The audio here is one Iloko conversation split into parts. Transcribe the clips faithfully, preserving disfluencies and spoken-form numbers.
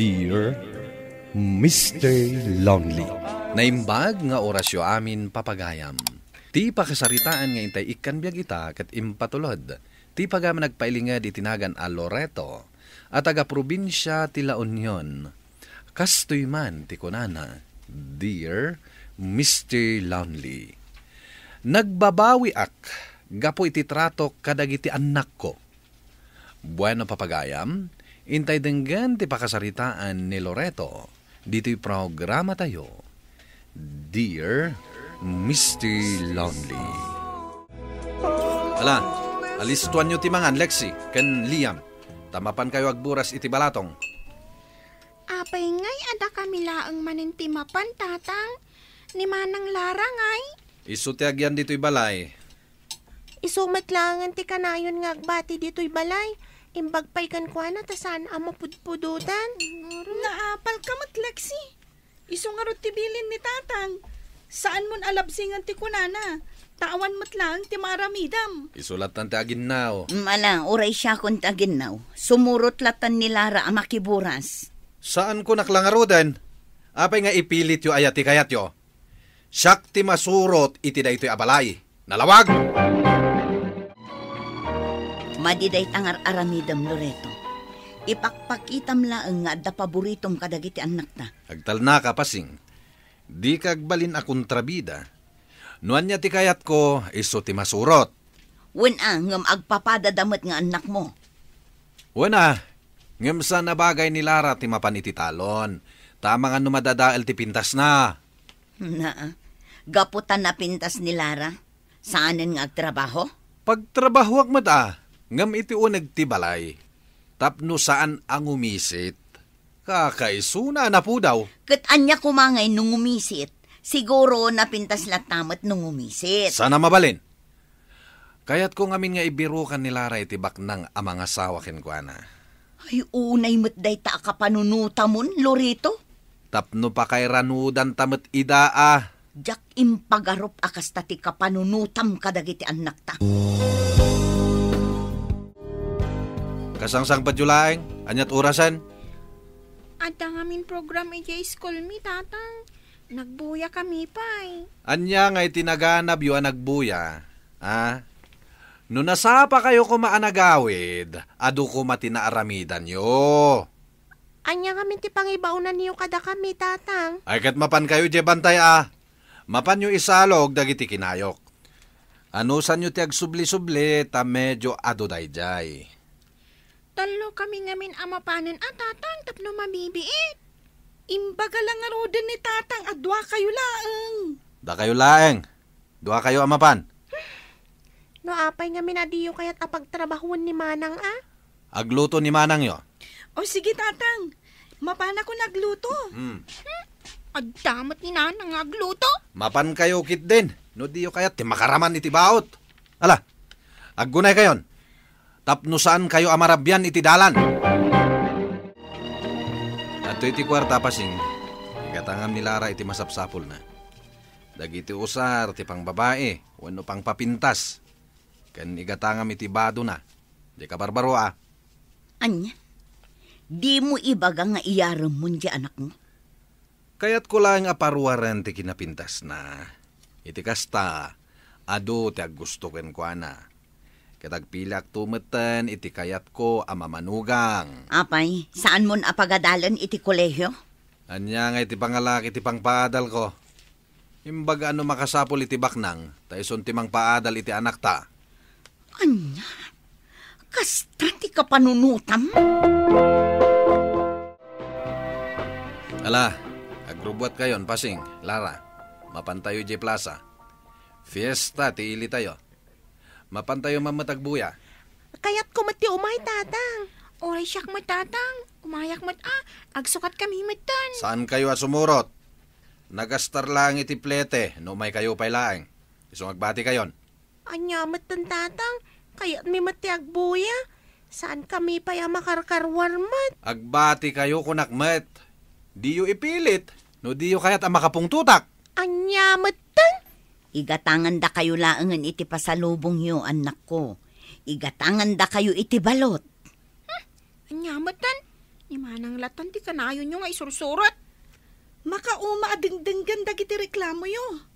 Dear Mister Lonely. Naimbag nga orasyo amin, papagayam. Ti pakasaritaan nga intay ikkan biag ita ket impatulod ti pagayam nagpailinged iti nagan a Loreto a taga-probinsia ti La Union. Kastoy man ti kunana, Dear Mister Lonely, nagbabawiak gapu iti tratok kadagiti annakko. Bueno, papagayam, intay denggen ti pakasaritaan ni Loreto ditoy programatayo, Dear Mister Lonely. Ala, alistoanyo ti mangan, Lexi ken Liam, ta mapankayo agburas iti balatong. Apay ngay a dakami laeng manen ti mapan, Tatang? Ni Manang Lara ngay? Isu ti agyan ditoy balay. Isu met laengen ti kanayon nga agbati ditoy balay. Imbag pay kenkuana ta saan a mapudpudotan. Naapalka met, Lexi. Isu ngarud ti bilin ni Tatang. Saanmon a labsingen ti kunana, ta awan met laeng ti maaramidam. Isu lattan ti aginnaw. Mm, ala, uray siakon ti aginnaw. Sumurot lattan ni Lara a makiburas. Saankonak la ngaruden. Apay nga ipilityo aya ti kayatyo? Siak ti masurot iti daytoy a balay. Nalawag! Madi dayta nga ar-aramidem, Loreto. Ipakpakitam laeng nga adda paboritom kadagiti annakta. Agtalnaka, Pasing. Dika agbalin a kontrabida. No ania ti kayatko, isu ti masurot. Wen a, ngem agpapadada met nga annakmo. Wen a, ngem saan a bagay ni Lara ti mapan iti talon, ta amangan no madadael ti pintasna. Naa, gapu ta napintas ni Lara, saanen nga agtrabaho? Pagtrabahoak met a, ngem iti uneg ti balay, tapno saan a ngumisit. Kakaisuna a napudaw. Ket ania koma ngay no ngumisit? Siguro napintas latta met no ngumisit. Saan a mabalin. Kayatko ngamin nga ibirukan ni Lara iti baknang a mangasawa kenkuana. Ay, unay met dayta a kapanunotamon, Loreto. Tapno pakairanudanta met ida a. Diak impagarup a kasta ti kapanunotam kadagiti annakta. Kasangsangpetyo laeng, aniat orasen? Adda ngamin program idiay iskolmi, Tatang. Nagbuyakami pay. Ania nga iti naganabyo a nagbuya, a? No nasapakayo koma a nagawid, adu koma ti naaramidanyo. Ania ngamin ti pangibaonanyo kadakami, Tatang? Ay, ket mapankayo idiay bantay a. Mapanyo isalog dagiti kinayok. Anusanyo ti agsubli-subli ta medio adu daydiay. Tallokami ngamin a mapanen a, Tatang, tapno mabibiit. Imbaga la ngaruden ni Tatang a duakayo laeng. Dakayo laeng. Duakayo a mapan. No apay ngamin a diyo kayat a pagtrabahoen ni Manang a? Agluto ni Manangyo. O sige, Tatang. Mapanakon agluto. Hmm. Adda met ni Nanang nga agluto. Mapankayo ketdin, no diyo kayat ti makaraman iti baot. Ala, aggunaykayon. Tapno saankayo a marabian iti dalan. Adtoy ti kuarta, Pasing. Igatangam ni Lara iti masapsapulna. Dagiti usar ti pangbabai wenno pangpapintas. Ken igatangam iti badona. Dika barbaro a. Ania? Dimo ibaga nga iyaremmon ti anakmo? Kayatko laeng a paruaren ti kinapintasna. Iti kasta, adu ti aggusto kenkuana. Ket agpiliakto metten iti kayatko a mamanugang. Apay, saanmon a pagadalen iti kolehio? Ania nga iti pangalak iti pangpaadalko? Imbaga no makasapul iti baknang, ta isun ti mangpaadal iti anakta. Ania? Kasta ti kapanunotam? Ala, agrubuatkayon, Pasing, Lara. Mapantayo idiay plasa. Fiesta ti ilitayo. Mapantayo man met agbuya. Kayatko met ti umay, Tatang. Uray siak met, Tatang. Umayak met a. Agsukatkami metten. Saankayo a sumurot? Nagastar laeng iti plete no umaykayo pay laeng. Isu nga agbatikayon. Ania metten, Tatang? Kayatmi met ti agbuya. Saankami pay a makarkaruar met. Agbatikayo, kunak met. Diyo ipilit no diyo kayat a makapungtotak. Ania metten? Igatangandakayo laengen iti pasalubongyo, annakko. Igatangandakayo iti balot. Hmm, ania metten? Ni Manang lattan ti kanayonyo nga isursurot. Makauma a dengdenggen dagiti reklamoyo.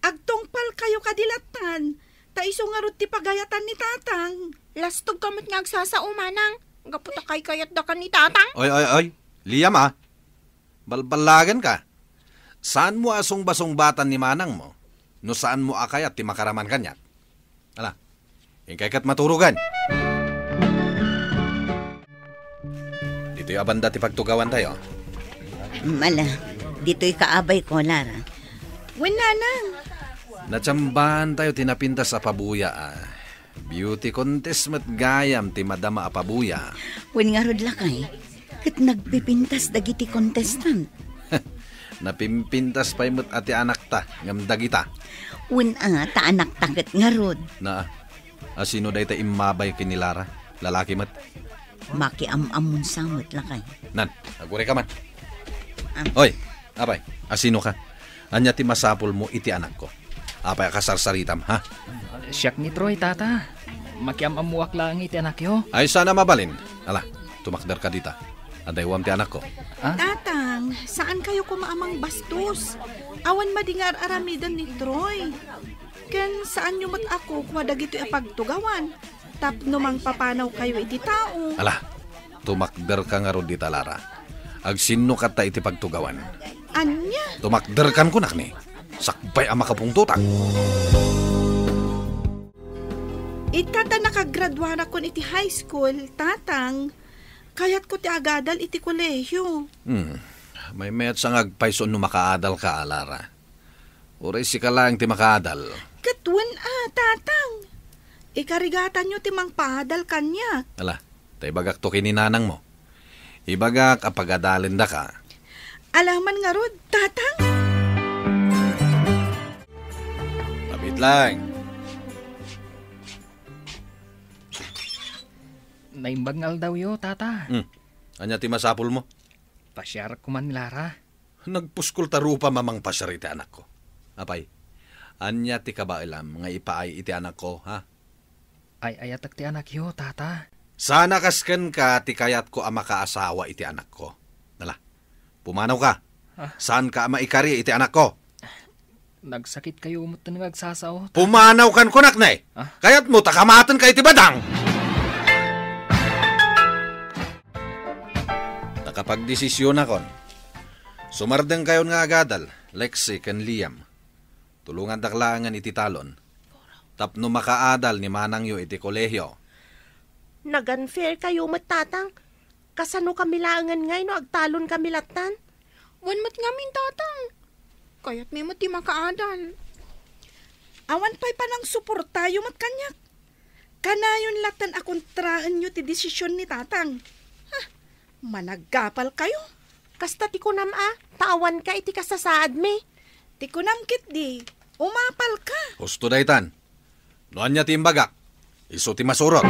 Agtungpalkayo kadi lattan, ta isu ngarud ti pagayatan ni Tatang. Lastogka met nga agsasao, Manang. Gapu ta kaykayatdaka ni Tatang. Oy, oy, oy. Liam, a. Balballagenka. Saanmo a sungbasungbatan ni manangmo no saanmo a kayat ti makaraman kaniak. Ala, inkay ket maturogen. Ditoy a banda ti pagtugawantayo. Mala, ditoy ka, abayko, Lara. Wen, Nanang. Natsambaantayo ti napintas a pabuya, a. Beauty contest met gayam ti madama a pabuya. Wen ngarud, lakay, ket nagpipintas dagiti contestant. Napimpintas pay met a ti anakta ngem dagita. Wen a, ta anakta ket ngarud. Na, asino dayta immabay ken ni Lara? Lalaki met. Makiam-ammon sa met, lakay. Nan, agurayka man. Ah. Oy, apay, asino ka? Ania ti masapulmo iti anakko? Apay a kasarsaritam, ha? Siak ni Troy, Tata. Makiam-ammoak laeng iti anakyo. Ay, sana mabalin. Ala, tumakderka dita. Adaywam ti anakko. Ah? Tatang, saankayo koma a mangbastos. Awan madi nga ar-aramiden ni Troy. Ken saanyo met a kukua dagitoy a pagtugawan tapno mangpapanawkayo iti tao. Ala, tumakderka ngarud dita, Lara. Agsinnokatta iti pagtugawan. Ania? Tumakderkan kunak ni. Sakbay a makapungtotak. Ita ta nakagraduarakon iti high school, Tatang, kayatko ti agadal iti kolehiyo. Hmm. Maymayat sa nga agpayso no makaadalka, a, Lara. Uray sika laeng ti makaadal. Ket wen a, Tatang. Ikarigatanyo ti mangpaadal kaniak. Ala, ta ibagakto ken ni nanangmo. Ibagak a pagadalendaka. Alaman ngarud, Tatang? Abit laeng. Naimbag nga aldawyo, Tata. Hmm. Ania ti masapulmo? Pasiarak koma ni Lara. Nagpuskol ta rupam a mangpasiar iti anakko. Apay, ania ti kabaelam nga ipaay iti anakko, ha? Ay-ayatek ti anakyo, Tata. Saan a kas kenka ti kayatko a makaasawa iti anakko. Nala, pumanawka. Ah. Saanka a maikari iti anakko. Nagsakitkayo metten nga agsasao, Tata. Pumanawkan kunak, ne! Ah? Kayatmo ta kamatenka iti badang! Nakapagdesisionakon. Sumardengkayon nga agadal, Lexi ken Liam. Tulongandak laengen iti talon. Tapno makaadal ni manangyo iti kolehio. Nag-unfairkayo met, Tatang. Kasano kami laengen ngay no agtalon kami lattan? Wen met ngamin, Tatang. Kayatmi met ti makaadal. Awan pay panangsuportayo met kaniak. Kanayon lattan a kontraenyo ti desisyon ni Tatang. Ha, managapalkayo. Kasta ti kunam a, ta awanka iti kasasaadmi. Ti kunam ketdi, umapalka. Husto daytan. No ania ti imbagak, isu ti masurot.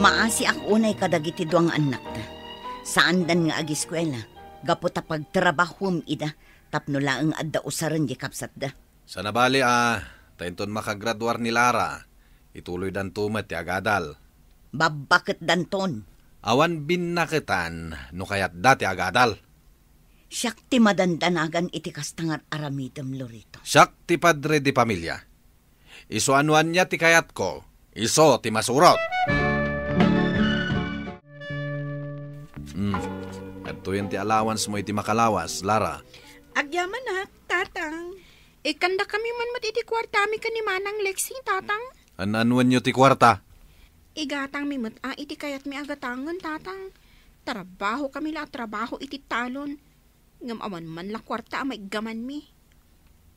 Maasiak unay kadagiti dua nga annakta. Saandan nga agiskuela, gapu ta pagtrabahom ida tapno laeng adda usaren di kabsatda. Saan a bali a, ta inton makagraduar ni Lara, ituloydanto met ti agadal. Babbaketdanton. Awan binnaketan no kayatda ti agadal. Siak ti madandanagan iti kasta nga ar-aramidem, Lorito. Siak ti padre de pamilia. Isu a no ania ti kayatko, isu ti masurot. Hmm. Adtoyen ti allowance mo iti makalawas, Lara. Agyamanak, Tatang. Ikkandakami man met iti kuartami ken ni Manang Lexi, Tatang. An-anuenyo ti kuarta? Igatangmi met a iti kayatmi a gatangen, Tatang. Trabahokami la a trabaho iti talon. Ngem awan man la kuarta a maiggamanmi.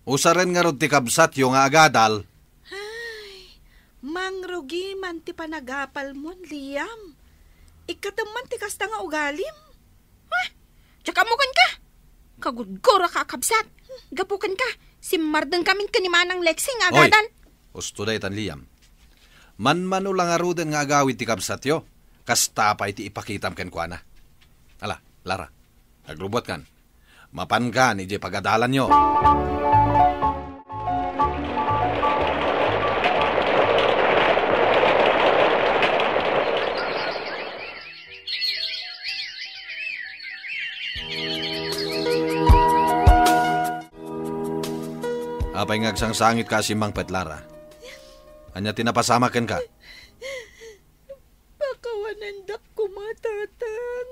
Usaren ngarud ti kabsatyo nga agadal. Ay, mangrugi man ti panagapalmon, Liam. Ikkatem man ti kasta nga ugalim. Ha? Diak ammo kenka? Kagurguraka a kabsat. Gapu kenka, simmardengkamin ken ni Manang Lexi nga agadal. Husto daytan, Liam. Manmano la ngaruden nga agawid ti kabsatyo. Kasta pay ti ipakitam kenkuana. Ala, Lara, aglubbuatkan. Mapankan idiay pagadalanyo. Apay nga agsangsangitka a simmangpet, Lara? Ania ti napasamak kenka? Pakawanendak koma, Tatang.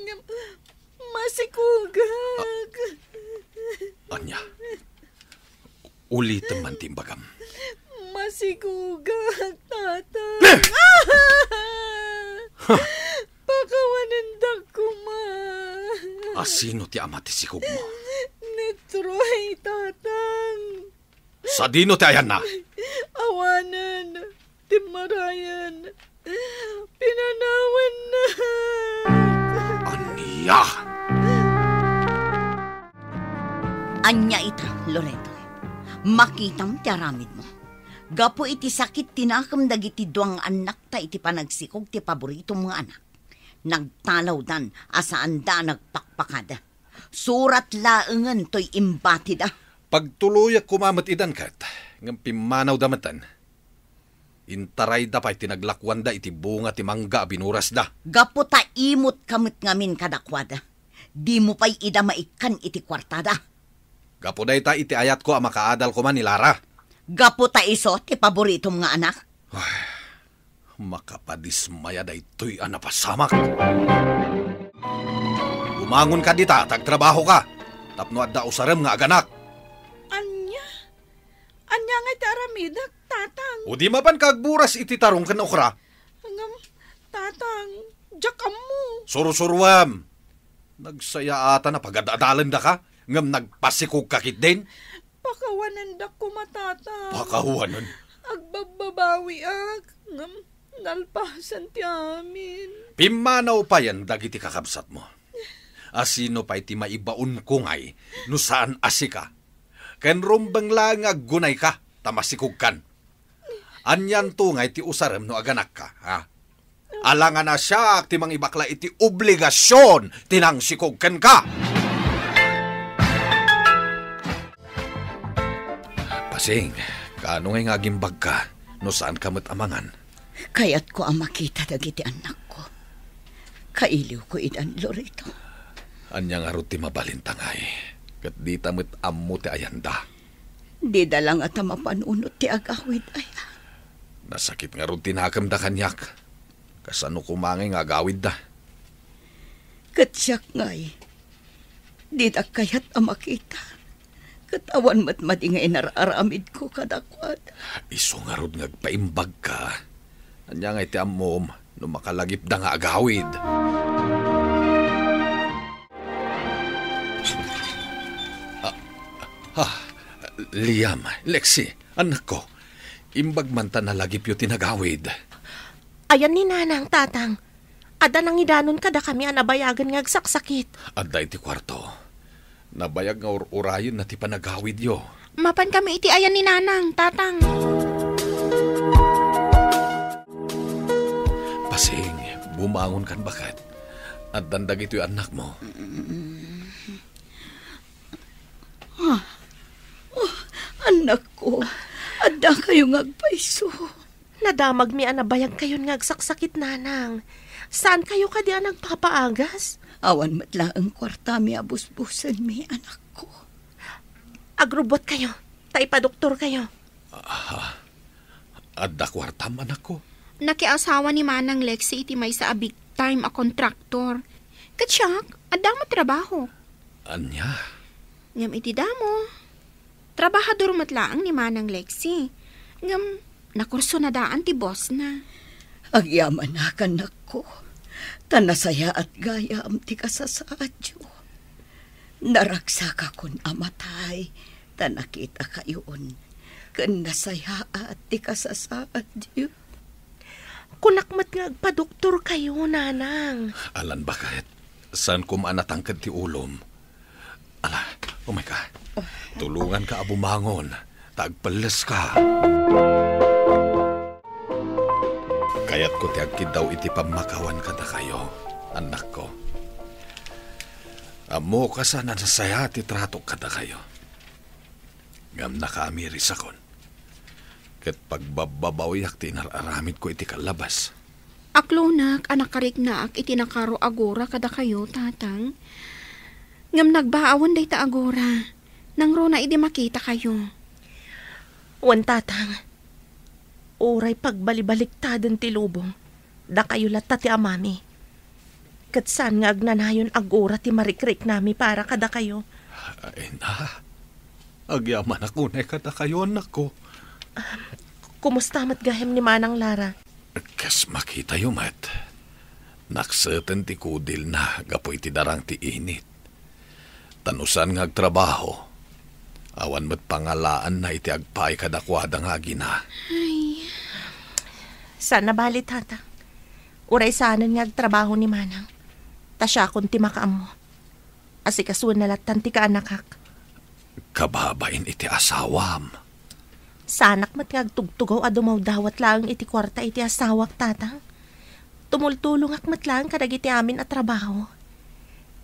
Ngem masikugak. A-, ania? Ulitem man ti imbagam. Masikugak, Tatang. Ne! Pakawanendak koma. A sino ti ama ti sikogmo? Ni Troy, Tatang. Sadino ti ayanna? Awanen. Timmarayen. Pinanawanna. Ania? Ania ita, Loreto? Makitam ti aramidmo. Gapu iti sakit ti nakem dagiti dua nga annakta iti panagsikog ti paboritom nga anak, nagtalawdan a saanda a nagpakpakada. Surat laengen toy imbatida. Pagtuloyak koma met idan ket, ngem pimmanawda meten. Intarayda pay ti naglakuanda iti bunga ti mangga a binurasda. Gapu ta imut ka met ngamin kadakuada, dimo pay ida maikkan iti kuartada. Gapu dayta iti ayatko a makaadal koma ni Lara. Gapu ta isu ti paboritom nga anak. Ay, makapadismaya daytoy a napasamak. Bumangon ka dita, ta agtrabaho ka, tapno adda usarem nga aganak. Ania? Ania ngay ti aramidek, Tatang? O di mapan ka agburas iti tarong ken okra? Ngem, Tatang, diak ammo. Sursuruem! Nagsayaatan a pagad-adalendaka, ngem nagpasikog ka ketdin? Pakawanendak koma, Tatang. Pakawanen? Agbabbabawiak, ngem nalpasen ti amin. Pimmanaw payen dagiti kakabsatmo. A sino pay ti maibaonko ngay no saan a sika? Ken rumbeng laeng nga aggunayka, ta masikogkan. Anianto ngay ti usarem no aganakka, ha? Alangan a siak ti mangibakla iti obligasion ti nangsikog kenka. Pasing, kaano ngay nga agimbagka no saanka met a mangan? Kayatko a makita dagiti annakko. Kailiwko idan, Loreto. Ania ngarud ti mabalinta ngay? Ket dita met ammo ti ayanda. Dida la ngata mapanunot ti agawid, aya. Nasakit ngarud ti nakemda kaniak. Kasano koma ngay nga agawidda? Ket siak ngay, didak kayat a makita. Ket awan met madi nga inar-aramidko kadakuada. Isu ngarud nga agpaimbagka. Ania ngay ti ammom no makalagipda nga agawid? Ah, ah, Liam, Lexi, annakko, imbag man ta nalagipyo ti nagawid. Ayan ni Nanang, Tatang. Adda nangidanon kadakami a nabayagen nga agsaksakit. Adda iti kuarto. Nabayag nga ur-urayenna ti panagawidyo. Mapankami iti ayan ni Nanang, Tatang. Pasing, bumangon kan baket. Addan dagitoy annakmo. Ah. Oh, annakko, adda kayo nga agpayso. Nadamagmi a nabayag kayon nga agsaksakit, Nanang. Saan kayo kadi a nagpapaagas? Awan met laeng kuartami a busbusenmi, anakko. Agrubot kayo, ta ipadoktor kayo. Ah, adda kuartam, anakko? Nakiasawa ni Manang Lexi iti maysa a big time a kontraktor. Ket siak, adda met trabaho. Ania? Ngem iti damo, trabahador met laeng ni Manang Lexi. Ngem nakursonadaan ti bossna. Agyamanak, annakko, ta nasayaat gayam ti kasasaadyo. Naragsakakon a matay ta nakitakayon, ken nasayaat ti kasasaadyo. Kunak met nga agpadoktor kayo, Nanang. Alan, baket. Saan koma a natangked ti ulom? Ala, umay ka. Tulungan ka a bumangon, ta agpelles ka. Kayatko ti agkiddaw iti pammakawan kadakayo, annakko. Ammok a saan a nasayaat ti tratok kadakayo. Ngem nakaamirisakon. Ket pagbabbabawiak ti inar-aramidko iti kallabas. Aklonak a nakariknaak iti nakaro a gura kadakayo, Tatang. Ngem nagbaawen dayta a gura. Nangruna idi makitakayo. Wen, Tatang. Uray pagbalibaliktaden ti lubong, dakayo latta ti amami. Ket saan nga agnanayon agura ti marikriknami para kadakayo. Ay, na. Agyamanak unay kadakayo, anakko. Kumusta met gayam ni Manang Lara? Kas makitayo met, nakseten ti kudilna gapu iti darang ti init. Ta no saan nga agtrabaho, awan met pangalaanna iti agpaay kadakuada nga agina. Ay, saan a bali, Tata. Uray saanen nga agtrabaho ni Manang. Ta siakon ti makaammo. Asikasuenna lattan ti kaanakak. Kababain iti asawam. Saanak met nga agtugtugaw a dumawdawat laeng iti kuarta iti asawak, Tata. Tumultulongak met laeng kadagiti amin a trabaho.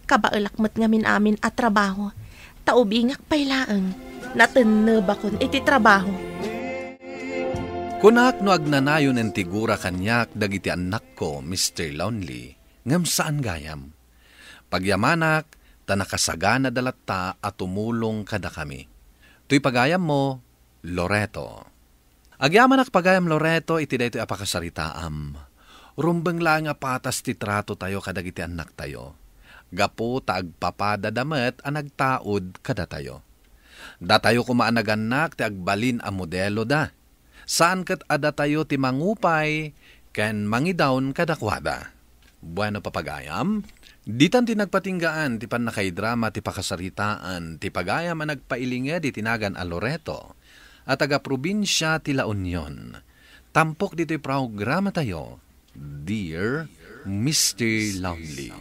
Kabaelak met ngamin amin a trabaho, ta ubingak pay laeng, natennebakon iti trabaho. Kunak no agnanayonen ti gura kaniak dagiti annakko, Mister Lonely, ngem saan gayam. Pagyamanak, ta nakasaganada latta a tumulong kadakami. Toy pagayammo, Loreto. Agyamanak pagayam, Loreto, iti daytoy a pakasaritaam. Rumbeng laeng a patas ti tratotayo kadagiti annaktayo. Gapu ta agpapadada met a nagtaud kadatayo. Datayo koma a nagannak ti agbalin a modeloda. Saan ket a datayo ti mangupay ken mangidaon kadakuada. Bueno, papagayam, ditan ti nagpatinggaan ti pannakaidrama ti pakasaritaan ti pagayam a nagpailinged iti nagan a Loreto a taga-probinsia ti La Union. Tampok ditoy programatayo, Dear Mister Lonely.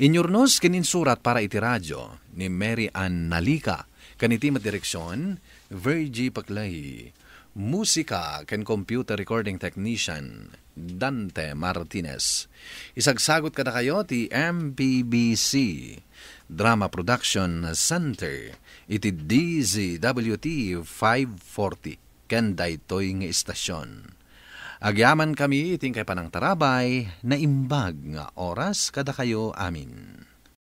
Inyurnos ken insurat para iti radio ni Mary Ann Nalika, ken iti met direksion, Virgie Paclay. Musika ken computer recording technician, Dante Martinez. Isagsagot kadakayo ti M P B C Drama Production Center iti D Z W T five forty ken daytoy nga istasyon. Agyamankami iti inkay panangtarabay, naimbag nga oras kadakayo amin.